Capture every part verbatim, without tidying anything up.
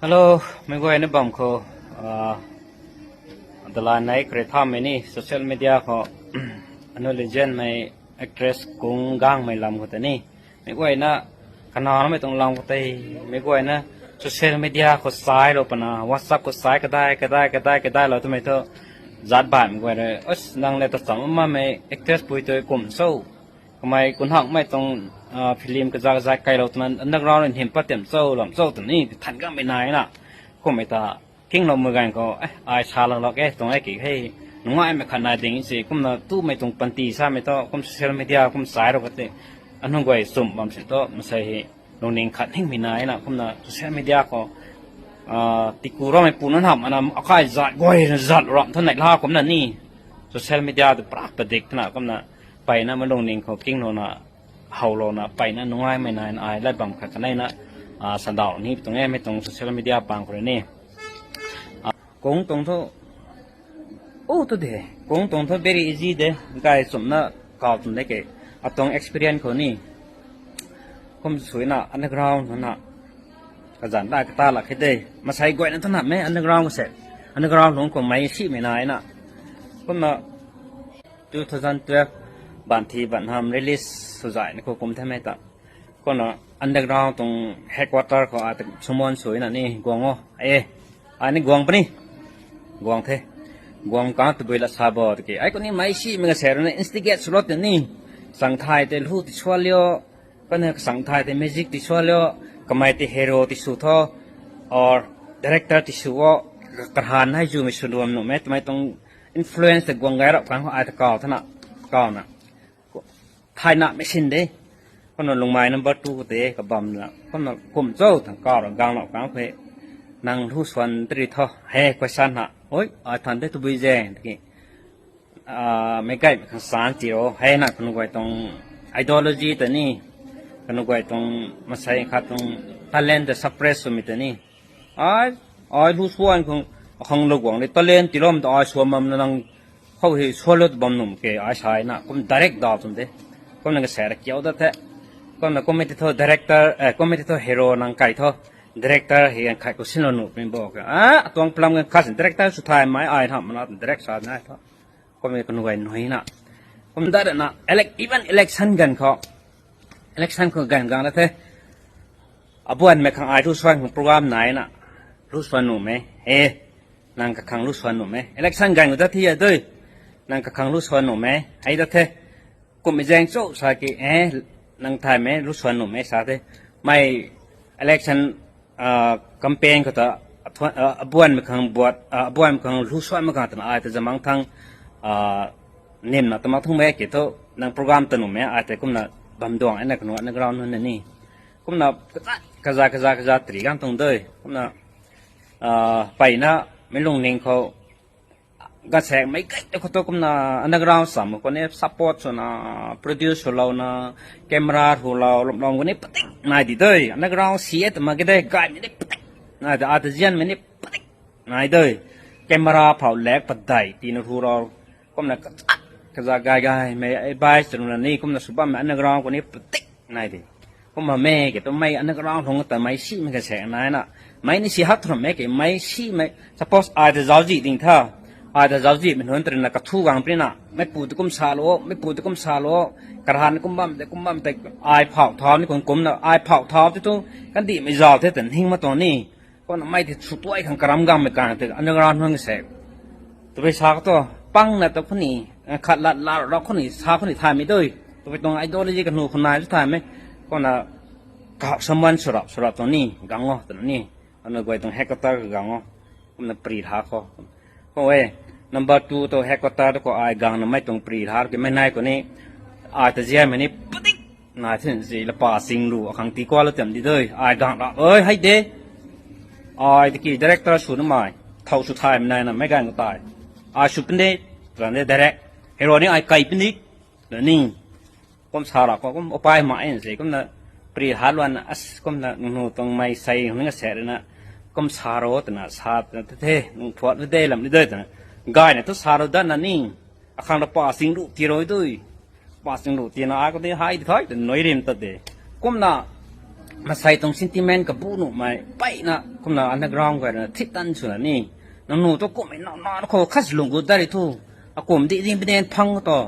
Hello, meic guayna bam khou, ah, dalan nei kre thamei ni social media khou anu legend mei actress Kung Gangmei lam khou tei ni. Meic guayna kanamei tuang lam khou tei, meic guayna social media khou sailou pana, WhatsApp khou sai kadai, kadai, kadai, kadailou twmei thu zat baihmei guay rui, "Us, nang le ta cham mamei actress pui tu kum cho? Kamei kun hakmei tuang, ah, film kaza kaza kailou twna underground rui hym pat tiam cho, lam cho tw ni, than gangmei nai na." Kummei ta kingloumei ganv khou, eh, ai sa lak lak e, tuang e ki hei, nungaimei khat nai ding si, kumna tumei tuang panty samei thu, kum social media kum sailou ka tei, anu guay chum bam si thu, masei hei, lungning khat hingmei nai na, kumna social media khou, ah, tiku rammei pu na hamh ana, akai zat guay zat ram thu nai la kumna ni, social media tu prak padik twna, kumna, mpeyna mei lungning khou kinglouna, howlouna, mpeyna nungaimei nai na ai lat bam khat kanei na, ah, sandau ni tuang e, mei tuang social media pang khou rui ni. Ah, Kung tuang thu, o tu de, Kung tuang thu very easy de, gay chumna kaw tuang de ke, atuang experience khou ni, kum suina underground na, kazanc ta kata lak khe de, masei guayna thu na mei underground khou se, underground lungc khou mei simei nai na, kumna, two thousand twelve, Banthi Banham release sw zay ni khou kum themei ta. Kumna underground tuang headquarter khou ata summon suina ni guang o. E, ai ni guang puni. Guang the. Guang kang tabui la sa bo tiki. Ai khou ni mei simei ka se rui na instigate swlou tei ni. Changthai tei lu ti sualio. Kumna changthai tei music ti sualio. Kamei tei hero ti sw tho. Or director ti sw o. Karhan hei zumei sw luam nuhmei. Twmei tuang influence tei guang gay rap kang khou ai ta kaw thana. Kawna. Thaina machine de. Kumna lungmei number two khou tei kabamna. Kumna kum cho thang kaw ra ganglou kang khou. Nang lu suan teri tho. He, question na. Oi, ai than de tabui ze. Tiki, ah, meic gaymei khang san ti ro. Hei na kanu guay tuang ideology ta ni. Kanu guay tuang masei khat tuang talent ta suppress swmei ta ni. Ai, ai lu suan khang, akhang lou guang de talent ti lom ta ai suan bam na nang khou hei suan lou ta bam num ke ai sai na, kum direct daw tum de. Kumna ka sa ra kiau da the. Kumna kum mei ti tho director, eh, kum mei ti tho hero nang kai tho. Director hei nang kai khou sinlou nuh puni bo ke. Ah, atuang plan ngan khat sin director sw thay mei ai hamh na direct sa na tho. Kum mei kanu guay nui na. Kum da na, elec-, even election ganv khou. Election khou ganv gang da the. Abuanmei khang ai lu suan khang program nai na. Lu suan nuhmei. He. Nang kakhang lu suan nuhmei. Election ganv khou da thi a dui. Nang kakhang lu suan nuhmei. Hei da the. Kummei zaeng cho sa ki, eh, nang thaymei lu suan nuhmei sa the. Mei election, ah, campaign khou ta, athuan-, ah, abuanmei khang buat, ah, abuanmei khang lu suanmei khang twna ai ta zamang thang, ah, nimna twmei thungmei ki thu, nang program ta nuhmei ai tei kumna bam duang e na kanu underground nunc na ni. Kumna kaza, kaza, kaza, kaza teri gang tuang dui. Kumna, ah, mpeyna mei lungning khou, gasaekmei kai ta khou tu kumna underground sam khou ni support swna, produce swlouna, camera rulou, lomlom khou ni patik nai di dui. Underground si e twmei ki de, gaymei ni patik nai di, ata zianmei ni patik nai dui. Camera phou lek padeih tina rulou. Kumna kazat, kazat gay gaymei advice runa ni, kumna sw bammei underground khou ni patik nai di. Kumna mei ki tu mei underground lungc ta mei simei ka se nai na. Mei ni si hak thu mei ki mei simei. Suppose ai ta zauczih ding tha. Ai ta zauczihmei nunc tei na kathu gang puni na. Meipu tei kum salou, meipu tei kum salou. Karhan kum bam tei, kum bam tei ai phau thau ni kum kumna. Ai phau thau tei tu kandihmei zau the ta ning ma tuang ni. Kumna mei tei sw tuai khang karam gangmei kan tei underground lungc se. Tabui sa khou tu, pangna tu khou ni, khat lat lat ra khou ni, sa khou ni thaymei dui. Tabui tuang ideology kanu khou nai lu thaymei. Kumna, ka someone swrap, swrap tuang ni, gang o, twna ni. Anu guay tuang headquarter ka gang o. Kumna pri ha khou. Khou e, number two tu headquarter tu khou ai gangna mei tuang pri ha, ki mei nai khou ni, ai ta zianmei ni, patik nai thin si lapa sing lu, akhang ti kualou tiam di dui. Ai gang ra, oi, hei de. Ai tiki director sw numei, thau sw thaymei nai na mei ganv khou tei. Ai sw puni, twna de direct. Hero ni ai kai puni, twna ni. Kum sa ra khou, kum upai ma e si, kumna pri hat luan, as, kumna nunu tuang mei sei, nunga se rui na, kum sa ro, twna sa, twna the, nung phuat de lam ni dui, twna. Gayna tu sa ro dat na ni, akhang ra pa sing lu ti ro dui. Pa sing lu tina ai khou tei hei di thai, twna nui rim ta de. Kumna, masei tuang sentiment kabu nuhmei peyna kumna underground guay rui na threaten swna ni, nangniw tu kummei nauna khou khat lung gut dat ri thu, akum di di binen phang to,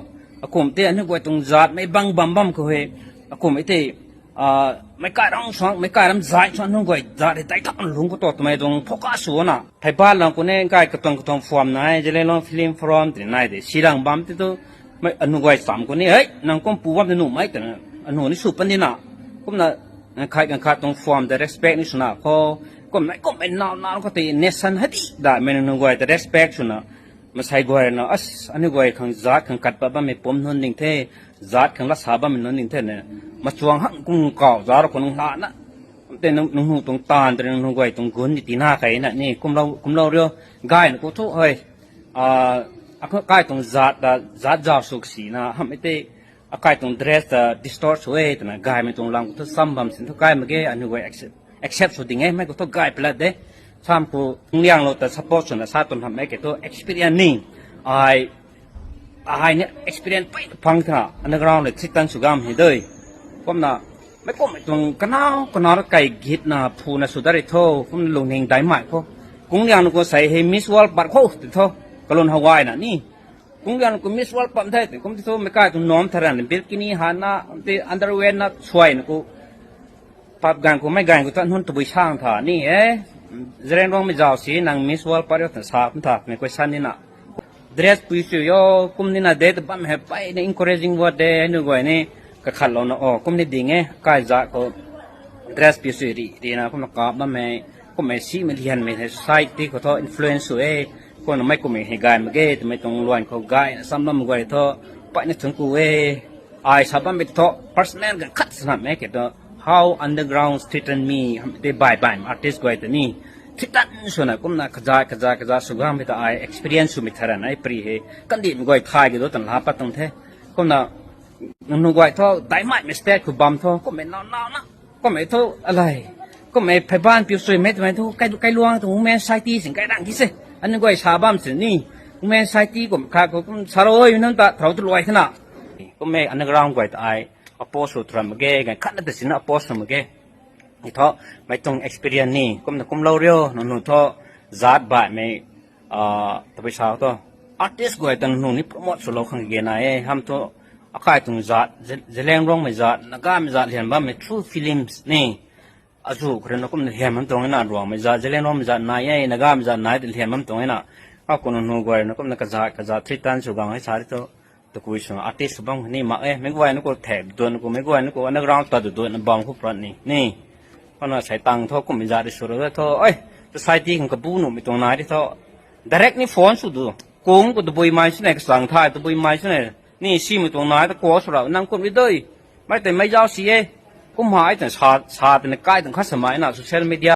akum tei aniu guay tuang zaatmei bang bam bam khou hei, akum tei, meic kai ram suang, meic kai ram zai suang, nunc guay zat hei dai thak lung khou to twmei tuang focus swna thei ba lang khou ni kai katuang katuang form nai, Zeliangrong Film Forum tei nai de, si lang bam tei tu, mei aniu guay cham khou ni, hei, nang kum pu bam tei nuhmei twna, aniu ni sw pan di na, kumna, khat khat tuang form tei respect ni swna khou, kummei kummei nauna khou tei nation hei di da mei nangniw guay tei respect swna, masei guay na, as, aniu guay khang zaat khang kat pat bammei pum nunc ding the, zaat khang lat sa bammei nunc ding the na, machuang hang kum kau za ra khou nung lana, tei nang, nangniw tuang taanv tei nangniw guay tuang gun di tina kei na ni, kumlou, kumlou riu, gayna khou thu, hei, akai tuang zaat ta, zaat zau suk sina, hamh tei, akai tuang dress ta distort sw e twna gaymei tuang lam khou thu cham bam sin thu kai mak ge, aniu guay accept, accept sw ding e, mei khou thu gay palat de. Sam khou, Kunglianglou ta support swna sa tuang hamhmei ke thu experience ni, ai, ai ni experience pey phang thena, underground le threaten sw gam hei dui. Kumna, meic kummei tuang kanau, kanau ra kai gitna, phuna sw dat ri tho, kumna lungning daimei khou. Kunglianglou khou sei hei Miss World pat khou, ti tho, kalun hawai na ni. Kunglianglou khou Miss World pat the, ti kum ti thu, meic kai tuang norm tharan, bikini hana, ti underwear na, suai na khou, pap gang khou, mei gang khou tan hun tabui sang tha ni e. Zeliangrongmei zau si, nang Miss World pat riu tw sa kum tha, mei question ni na. Dress pui sw yo, kum ni na de, ta bam hei peyna encouraging word de, aniu guay ni, kakhatlouna, o, kum ni ding e, kai zaat khou, dress pui sw ri, ri na, kumna kap bammei, kummei simei lianmei hei society khou thu influence sw e, kumna mei kummei hei gay mak ge, twmei tuang luan khou gayna cham bammei guay thu, peyna thun ku e, ai sa bammei thu, personal ganv khat sanam e ke thu, how underground threaten me, hamh tei bai bai artist guay ta ni, threaten swna kumna kaza, kaza, kaza sw gammei ta ai experience swmei tharan ai pri hei, kandihmei guay thay ke do tan la pat tuang the. Kumna, nangniw guay thu, daimei mistake khou bam thu, kummei nauna na, kummei thu, alei, kummei pheyban piu suimei twmei thu, kai, kailuang tuang women society sin kai rang ki se. Aniu guay sa bam sin ni, women society kum kha khou kum sa rui nunc ta throu tu luai thena. Kummei underground guay ta ai, oppose sw thuram mak ge, ganv khatna ta sina oppose sw mak ge. I thu, mei tuang experience ni, kumna kumlou riu, nangniw thu, zaat baihmei, tabui sa thu, artist guay ta nangniw ni promote swlou khang ge nai e, hamh thu, akai tuang zaat, Ze-, Zeliangrongmei zaat, Nagamei zaat lian bammei through films ni, azu khou rui na kumna lian bam tuang e na, Ruangmei zaat, Zeliangrongmei zaat nai e, Nagamei zaat nai tei lian bam tuang e na. Akhou nangniw guay na kumna kazaat, kazaat threaten sw gang hei sa ri thu, takui swna artist sw bam khou ni mak e, meic guay na khou thek duan khou, meic guay na khou underground ta duduan na bam khou prat ni, ni. Kumna sei tang thu, kummei zaat ri sw ra thu, oi, society khang kabu nuhmei tuang nai ri thu, direct ni phone sw du. Kung khou tabui mai swna, kasang thay tabui mai swna, ni simei tuang nai ta call sw ra, nang kum ri dui. Mei tei mei zau si e. Kum hei tei sa, sa tei na kai tuang khat samei na social media